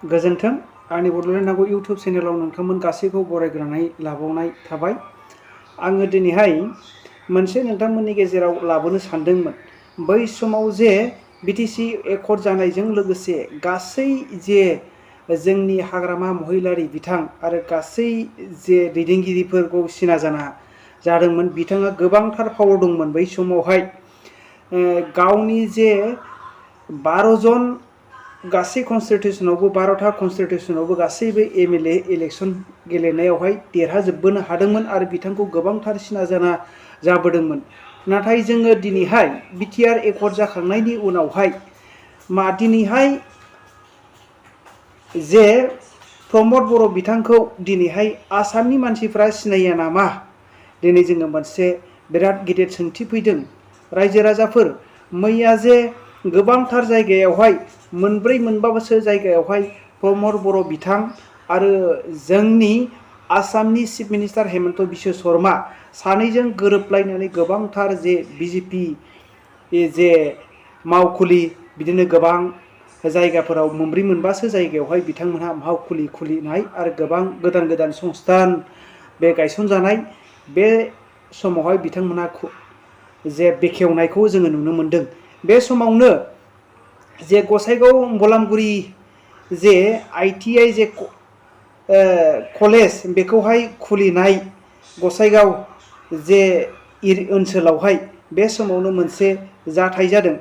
गोजोन्थों आंनि बड'लेण्ड नांगौ इउटुब चेनेलाव नोंथांमोन गासैखौ बरायग्रोनानै लाबावनाय थाबाय। आङो दिनैहाय मोनसे नोंथांमोननि गेजेराव लाबोनो सानदोंमोन। बै समाव जे बिटिसि एकर्ड जानायजों लोगोसे गासै जे जोंनि हाग्रामा महिलारि बिथां आरो गासै जे दैदेनगिरिफोरखौ सिना जाना जादोंमोन, बिथाङा गोबांथार पावार दंमोन। बै समावहाय गावनि जे 12 जन गासै कनस्टिटिउसनावबो 12था कनस्टिटिउसनावबो गासैबो एमएलए इलेक्शन गेलेनायावहाय देरहाजोबबोनो हादोंमोन आरो बिथांखौ गोबांथार सिना जाना जाबोदोंमोन। नाथाय जोङो दिनैहाय बिटिआर एकर्ड जाखांनायनि उनावहाय दिनैहाय जे प्रमद बर' बिथांखौ दिनैहाय आसामनि मानसिफ्रा सिनाया नामा? दिनै जोङो मोनसे बिराद गिदिर सोंथि फैदों। रायजो राजाफोर, मैया जे गोबांथार जायगायावहाय मोनब्रै मोनबासो जायगायावहाय प्रमद बर' बिथां आरो जोंनि आसामनि चिफ मिनिस्टार हेमन्त बिश्व शर्मा सानैजों गोरोबलायनानै गोबांथार जे बिजेपि जे मावखुलि बिदिनो गोबां जायगाफोराव मोनब्रै मोनबासो जायगायावहाय बिथांमोनहा मावखुलि खुलिनाय आरो गोबां गोदान गोदान संस्थान बे गायसनजानाय बे समावहाय बिथांमोनहा जे बेखेवनायखौ जोङो नुनो मोनदों। बे समावनो जे गसाइगाव बलामगुरि जे ITI जे कलेज बेखौहाय खुलिनाय गसाइगाव जे ओनसोलावहाय बे समावनो मोनसे जाथाय जादों।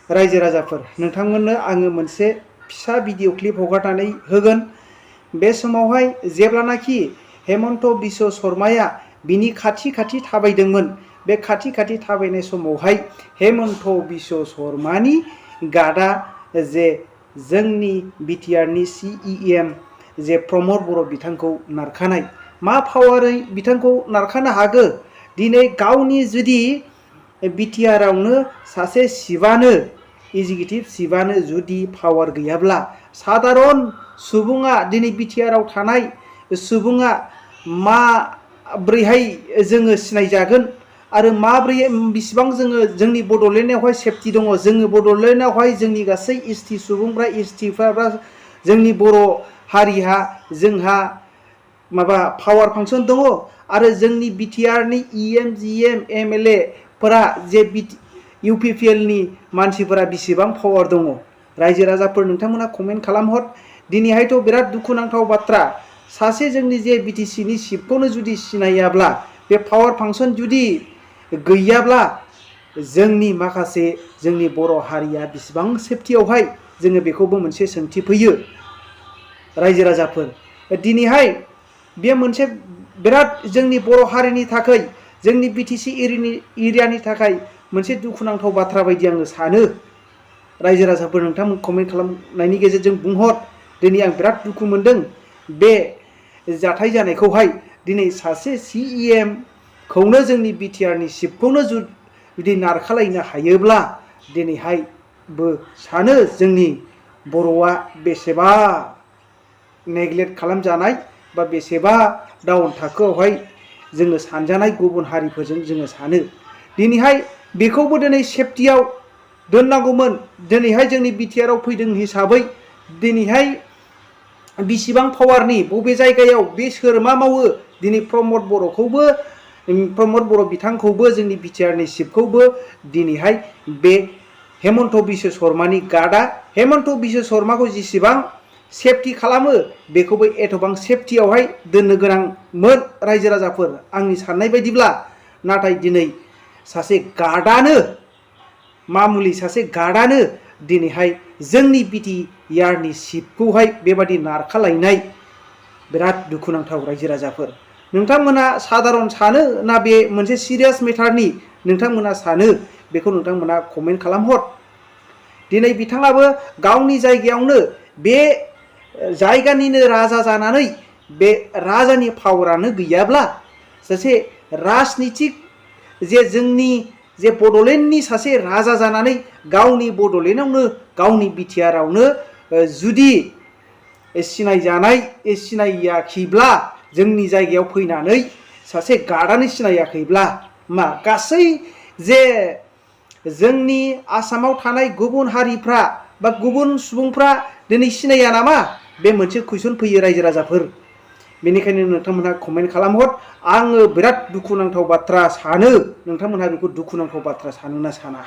रायजो राजाफोर, नोंथांमोननो आङो मोनसे फिसा भिडिअ क्लिप हगारनानै होगोन। बे समावहाय जेब्लानाखि हेमन्त बिश्व शर्माया बिनि खाथि खाथि थाबायदोंमोन, बे खाथि खाथि थाबायनाय समावहाय हेमन्त बिश्व शर्मानि गार्डआ जे जोंनि बिटिआरनि CEM जे प्रमद बर' बिथांखौ नारखानाय। मा पावारै बिथांखौ नारखानो हागो? दिनै गावनि जुदि बिटिआरावनो सासे सिबानो एजिकिउटिभ सिबानो जुदि पावार गैयाब्ला सादारन सुबुङा दिनै बिटिआराव थानाय सुबुङा माब्रैहाय जोङो सिनायजागोन आरो माब्रै बिसिबां जोङो जोंनि बड'लेण्डआवहाय सेफटि दङ? जोङो बड'लेण्डआवहाय जोंनि गासै एसटि सुबुंफ्रा एसटिफ्रा जोंनि बर' हारिहा जोंहा माबा पावार फांसन दङ आरो जोंनि बिटिआरनि EM GM MLA फोरा जे UPPLनि मानसिफोरा बिसिबां पावार दङ? रायजो राजाफोर, नोंथांमोना कमेन्ट खालामहर। दिनैहायथ' बिराद दुखुनांथाव बाथ्रा, सासे जोंनि जे बिटिसिनि चिफखौनो जुदि सिनायाब्ला, बे पावार फांसन जुदि गैयाब्ला जोंनि माखासे जोंनि बर' हारिया बिसिबां सेफटियावहाय जोङो बेखौबो मोनसे सोंथि फैयो। रायजो राजाफोर, दिनैहाय बे मोनसे बिराद जोंनि बर' हारिनि थाखाय जोंनि बिटिसि एरियानि थाखाय मोनसे दुखुनांथाव बाथ्रा बायदि आङो सानो। रायजो राजाफोर, नोंथांमोन कमेन्ट खालामनायनि गेजेरजों बुंहर। दिनै आं बिराद दुखु मोनदों बे जाथाय जानायखौहाय। दिनै सासे CEM खौनो जोंनि बिटिआरनि चिफखौनो जुदि नारखालायनो हायोब्ला दिनैहायबो सानो जोंनि बर'आ बेसेबा नेग्लेक्ट खालामजानाय बा बेसेबा डाउन थाखोआवहाय जोङो सानजानाय गुबुन हारिफोरजों जोङो सानो। दिनैहाय बेखौबो दिनै सेफटियाव दोननांगौमोन। दिनैहाय जोंनि बिटिआराव फैदों हिसाबै दिनैहाय बिसिबां पावारनि बबे जायगायाव बे सोर मा मावो? दिनै प्रमद बर' बिथांखौबो जोंनि बिटिआरनि चिफखौबो दिनैहाय बे हेमन्त बिश्व शर्मानि गार्डआ हेमन्त बिश्व शर्माखौ जेसेबां सेफटि खालामो बेखौबो एथबां सेफटियावहाय दोननो गोनांमोन। रायजो राजाफोर, आंनि साननाय बायदिब्ला। नाथाय दिनै सासे गार्डआनो मामुलि सासे गार्डआनो दिनैहाय जोंनि बिटिआरनि चिफखौहाय बेबादि नारखालायनाय बिराद दुखुनांथाव। रायजो राजाफोर, नोंथांमोना सादारन सानो ना बे मोनसे सिरियास मेटारनि नोंथांमोना सानो? बेखौ नोंथांमोना कमेन्ट खालामहर। दिनै बिथाङाबो गावनि जायगायावनो बे जायगानिनो राजा जानानै बे राजानि पावारानो गैयाब्ला सासे राजनितिक जे जोंनि जे बड'लेण्डनि सासे राजा जानानै गावनि बड'लेण्डआवनो गावनि बिटिआरावनो जुदि सिनायजानाय सिनायाखैब्ला, जोंनि जायगायाव फैनानै सासे गार्डआनो सिनायाखैब्ला मा गासै जे जोंनि आसामाव थानाय गुबुन हारिफ्रा बा गुबुन सुबुंफ्रा दिनै सिनाया नामा? बे मोनसे कुइसन फैयो रायजो राजाफोर बेनिखायनो नोंथांमोनहा कमेन्ट खालामहर आङो बिराद दुखुनांथाव बाथ्रा सानो नोंथांमोनहा बेखौ दुखुनांथाव बाथ्रा सानो ना साना